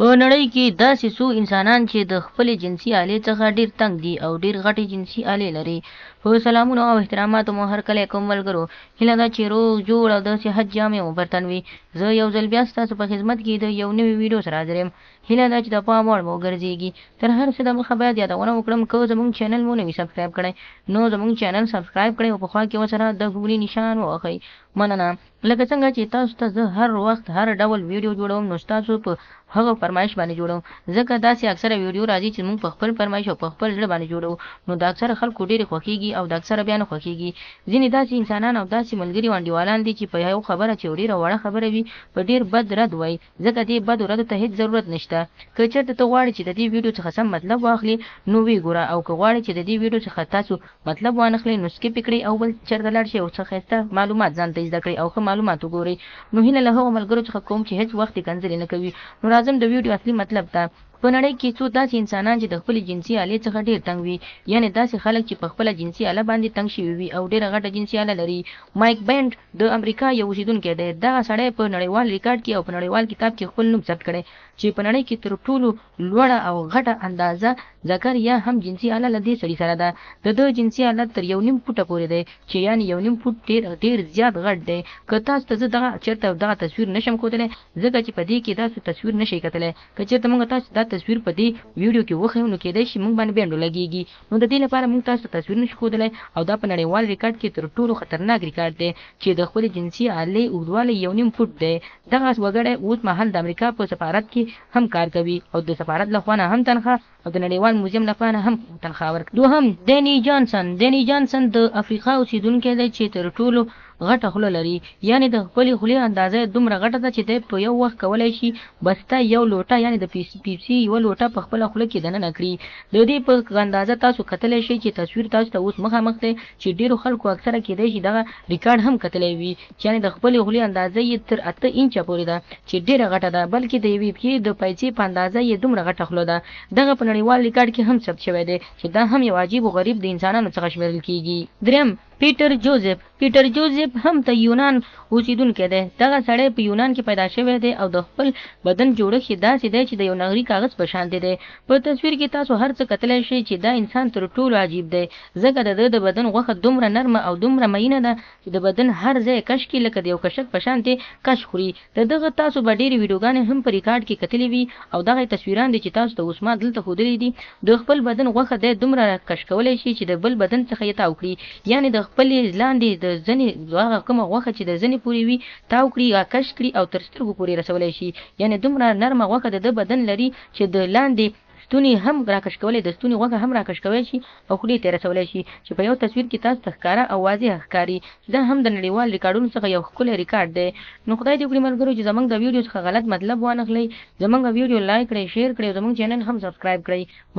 په نړۍ کې داسې څو انسانان چې د خپلې جنسي آلې څخه ډېر تنګ دي او ډېر غټې جنسي آلې لري. په سلامونو او احتراماتو مو هرکلی کوم ملګرو، هیله ده چې روغ جوړ او د صحت جامې مو پر تن وي. زه یو ځل بیا ستاسو په خدمت کې د یو نوي ویډیو سره حاضر یم. هیله ده چې د پام وړ مو وګرځېږي. تر هر څه دمخه باید یادونه وکړم، که زموږ چینل مو نه وي سبسکرایب کړی نو زموږ چینل سبسکرایب کړئ او په خوا کې ورسره د ګونې نشان ووهئ. مننه. لکه څنګه چې تاسو ته زه هر وخت هر ډول ویډیو جوړوم نو ستاسو په هغه فرمایش باندې جوړوم، ځکه داسې اکثره ویډیو راځي چې موږ په خپل فرمایش او په خپل زړه باندې جوړوو نو د اکثره خلکو ډېرې خوښېږي او د اکثره بیا نه خوښېږي. ځینې داسې انسانان او داسې ملګري او انډیوالان دي چې په یو خبره چې ډېره وړه خبره وي په ډېر بد رد وایي، ځکه دې بدو ردو ته هېڅ ضرورت نشته. که چېرته ته غواړې چې د دې ویډیو څخه سم مطلب واخلې نو ویې ګوره، او که غواړې چې د دې ویډیو څخه تاسو مطلب وانخلئ نو سکیپ یې کړئ او بل چېرته لاړ شئ او څه ښایسته معلومات ځان ته زده کړئ او ښه معلومات وګورئ. نو هیله له هغو ملګرو څخه کوم چې هېڅ وخت یې کنځلې نه کوي. نو راځم د ویډیو اصلي مطلب ته. په نړۍ کې څو داسې انسانان چې د خپلې جنسي آلې څخه ډېر تنګ وي، یعنې داسې خلک چې په خپله جنسي آله باندې تنګ شوي وي او ډېره غټه جنسي آله لري. مایک بینډ د امریکا یو اوسېدونکی دی. دغه سړی په نړیوال ریکارډ کې او په نړیوال کتاب کې خپل نوم ثبت کړی چې په نړۍ کې تر ټولو لوړه او غټه اندازه ذکر یا هم جنسي آله له دې سړي سره ده. د ده جنسي آله تر یو نیم فوټه پورې دی چې یعنې یو نیم فوټ ډېر ډېر زیات غټ دی. که تاسو ته زه دغه چېرته دغه تصویر نه شم ښودلی ځکه چې په دې کې تاسو تصویر نه شئ کتلی. که چېرته موږ تاسو ته دا تصویر په دې ویډیو کې وښیو نو کېدای شي موږ باندې بینډ ولګېږي. نو د دې لپاره موږ تاسو ته تصویر نه شو ښودلی او دا په نړیوال ریکارډ کې تر ټولو خطرناک ریکارډ دی چې د خپلې جنسي آلې اوږدوالی یو نیم فوټ دی. دغه وګړی اوس مهال د امریکا په سفارت کې هم کار کوي او د سفارت له خوا نه هم تنخوا او د نړیوال موزیم له خوا نه هم تنخوا ورکوي. دوهم، دیني جانسن. دیني جانسن د افریقا اوسېدونکی دی چې تر ټولو غټه خوله لري، یعنې د خپلې خولې اندازه یې دومره غټه ده چې دی په یو وخت کولای شي بسته یو لوټه یعنې د پیپسي یوه لوټه په خپله خوله کې دننه کړي. د دې په اندازه تاسو کتلی شئ چې تصویر تاسو ته اوس مخامخ دی چې ډېرو خلکو اکثره کېدای شي دغه ریکارډ هم کتلی وي چې یعنې د خپلې خولې اندازه یې تر 8 انچه پورې ده چې ډېره غټه ده، بلکې د یوې پښې د پایڅې په اندازه یې دومره غټه خوله ده. دغه په نړیوال ریکارډ کې هم ثبت شوی دی چې دا هم یو عجیب و غریب د انسانانو څخه شمېرل کېږي. دریم، پیټر جوزف. پیټر جوزف هم د یونان اوسېدونکی دی. دغه سړی په یونان کې پیدا شوی دی او د خپل بدن جوړښت یې داسې دی چې د یو نغري کاغذ په شان دی. په تصویر کې تاسو هر څه کتلی شئ چې دا انسان تر ټولو عجیب دی، ځکه د ده د بدن غوښه دومره نرمه او دومره میینه ده چې د بدن هر ځای کش کړي لکه د یو کشک په شان ترې کش خوري. د دغه تاسو به ډېرې ویډیوګانې هم په ریکارډ کې کتلې وي او دغه یې تصویران دي چې تاسو ته اوس ما دلته ښودلي دي. د خپل بدن غوښه دی دومره کش کولی شي چې د بل بدن څخه یې تاو کړي، یعنې د خپلې لاندې د زنې هغه کومه غوښه چې د زنې پورې وي تاو کړي یا کش کړي او تر سترګو پورې رسولی شي. یعنې دومره نرمه غوښه د ده بدن لري چې د لاندې ستوني هم راکش کولی، د ستوني غوښه هم راکش کولی شي او خولې ته یې رسولی شي چې په یو تصویر کې تاسو ته ښکاره او واضح ښکاري چې دا هم د نړیوال ریکارډونو څخه یو ښکلی ریکارډ دی. نو خدای دې وکړي ملګرو چې زموږ د ویډیو څخه غلط مطلب وانخلئ. زموږ ویډیو لایک کړئ، شیر کړئ او زموږ چینل هم سبسکرایب کړئ. مننه.